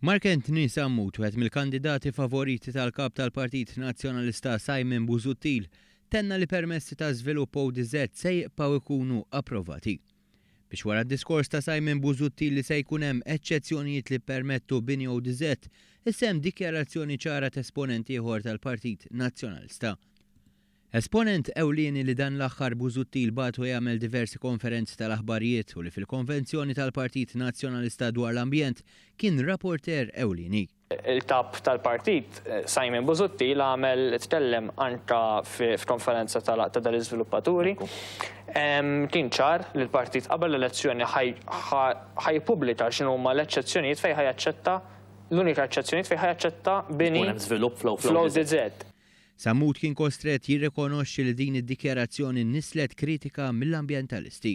Mark Anthony Sammut, wieħed mill-kandidati favoriti tal-Kap tal-Partit Nazzjonalista Simon Busuttil, tenna li permessi ta' żvilupp ODZ se jibqgħu jkunu approvati. Biex wara d-diskors ta' Simon Busuttil li se jkun hemm eċċezzjonijiet li ppermettu bini ODZ, issa hemm dikjarazzjoni ċara t'esponent ieħor tal-Partit Nazzjonalista. Esponent ewlieni li dan l-aħħar Busuttil bagħtu jagħmel diversi konferenzi tal-aħbarijiet u li fil-konvenzjoni tal-Partit Nazzjonalista dwar l-ambjent kien rapporteur ewlieni. Il-Kap tal-Partit, Simon Busuttil għamel tkellem anka f'konferenza ta' dal-iżviluppaturi. Kien ċar li l-partit qabel l-elezzjoni ħa jippubblika x'inhuma l-eċċezzjonijiet fejn ħa jaċċetta l-unika eċċezzjonijiet fejn ħa jaċċetta bini fl-ODZ. Sammut kien kostrett jirrikonoxxi li din id-dikjarazzjoni nisslet kritika mill-ambjentalisti.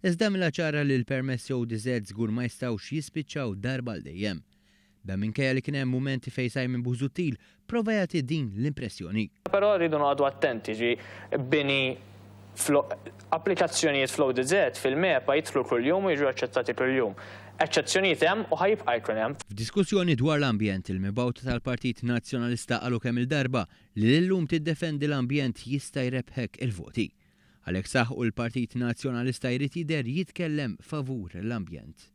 Iżda għamilha ċara li l-permessi ODZ żgur ma jistgħux jispiċċaw darba għal dejjem. Dan minkejja li kien hemm mumenti fejn Simon Busuttil prova jagħti din l-impressjoni. Però rridu noqogħdu attenti, ġi bini Applikazzjonijiet fl-ODZ fil-MEPA jidħlu kuljum u jiġu aċċettati kuljum. Eċċezzjonijiet hemm u ħa jibqa' jkun hemm. F'diskussjoni dwar l-ambjent, il-mibgħuta tal-Partit Nazzjonalista qalu kemm-il darba li l-illum tiddefendi l-ambjent jista' jrebbħek il-voti. Għalhekk saħqu l-Partit Nazzjonalista jrid jidher jitkellem favur l-ambjent.